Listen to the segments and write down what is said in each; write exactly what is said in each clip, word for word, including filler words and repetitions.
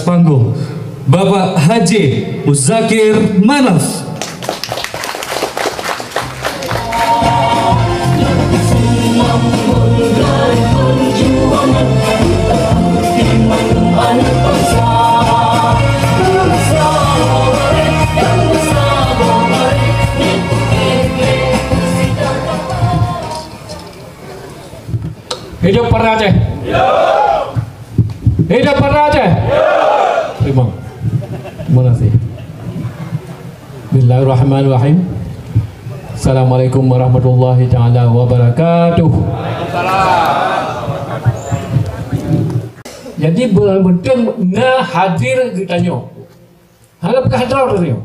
Panggung, Bapak Haji Muzakir Manaf. Hidup Partai Aceh! Hidup Partai Aceh! Terima. Terima kasih. Bismillahirrahmanirrahim. Assalamualaikum warahmatullahi taala wabarakatuh. Jadi, beurang beutôi na hadir geutanyoe. Hana peugah droe tanyoe.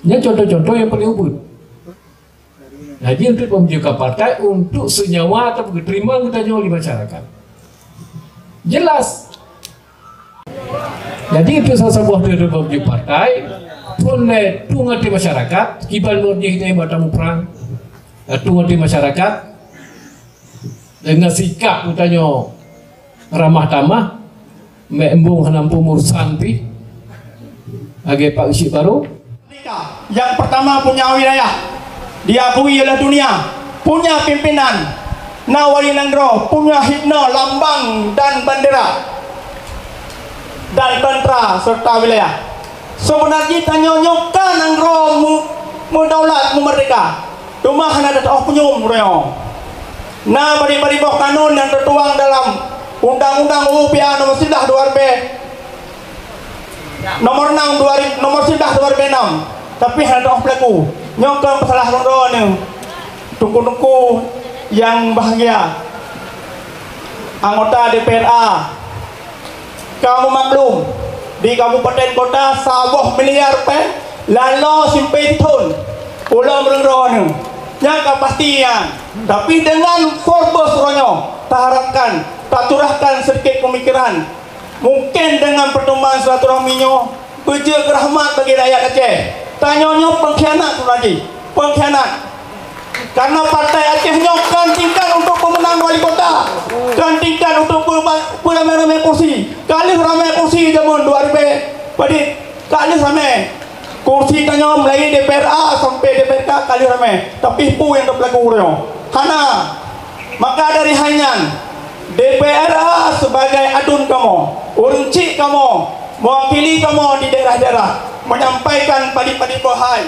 Nyan contoh-contoh nyang paleng ubit. Jadi, untuk pembentukan partai, untuk senyawa atau geuterima geutanyoe di masyarakat. Jelas. Jadi, untuk saboh-saboh pembentukan partai, pun lé tueng até masyarakat, kiban lôn jih teuh bak tamu prang, tueng até masyarakat, dengan sikap geutanyoe ramah tamah, mek embong hana muphom urosan pih, lagée Pak Geuchik Barô. Yang pertama punya wilayah, diakui oleh dunia, punya pimpinan, na wali nanggroe, punya himne, lambang dan bandera, dan tentera serta wilayah. Seubeuna jih tanyoe nyoe ka nanggroe mu-, meudaulat, meumerdeka. Teuma hana teutoh punyueng uroe nyoe. Na bari-bari boh kanun nyang teutuang dalam Undang-Undang U U P A nomor siblah dua ribée, nomor enam dua ribu, nomor siblah dua ribée enam, tapi hana teutoh peulaku. Nyoe kon masalah droeneuh, teungku-teungku nyang bahgia, anggota D P R A. Kamoe maklum, di kabupaten kota saboh miliar pèng lalo simpé thon. Ulôn meureueng droeneuh, nyan ka pasti nyan. Tapi deungon Forbes uroe nyoe, taharapkan, tacurahkan seudikit peumikiran. Mungken deungon peuteumuan silaturahmi nyoe, beujeuet rahmat bagi rakyat Aceh. Tanyoe nyoe pengkhianat sebenarnya. Pengkhianat. Karena Partai Aceh nyoe kon tingkat untuk pemenang wali kota, kon tingkat untuk peuba-, peuramé-ramé kursi. Ka lheueh ramé kursi jameun dua ribèe padit, ka lheueh ramé. Kursi tanyoe mulai D P R A sampai D P R K ka lheueh ramé. Tapi peue nyang teupeulaku uroe nyoe? Hana. Maka dari hai nyan, D P R A sebagai aduen kamoe, ureueng chik kamoe, mewakili kamoe di daerah-daerah, menyampaikan padit-padit boh hai.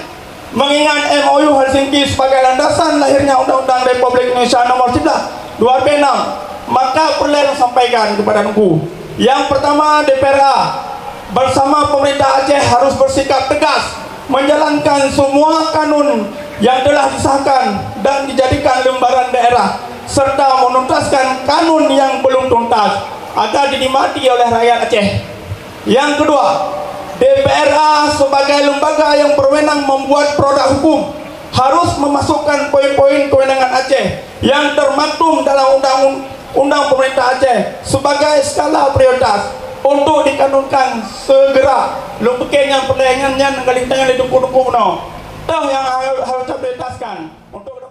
Mengingat M O U Helsinki sebagai landasan lahirnya Undang-Undang Republik Indonesia Nomor Sebelas dua ribu enam, maka peureulèe lôn sampaikan kepada Teungku. Yang pertama, D P R A bersama pemerintah Aceh harus bersikap tegas menjalankan semua kanun yang telah disahkan dan dijadikan lembaran daerah, serta menuntaskan kanun yang belum tuntas agar dinikmati oleh rakyat Aceh. Yang kedua, D P R A sebagai lembaga yang berwenang membuat produk hukum harus memasukkan poin-poin kewenangan Aceh yang termaktub dalam Undang-Undang Pemerintah Aceh sebagai skala prioritas untuk dikanunkan segera. Lôn pikir nyang peureulèe nyan, nyan kali tanya lé teungku-teungku bunoe. Toh nyang harus, harus prioritaskan untuk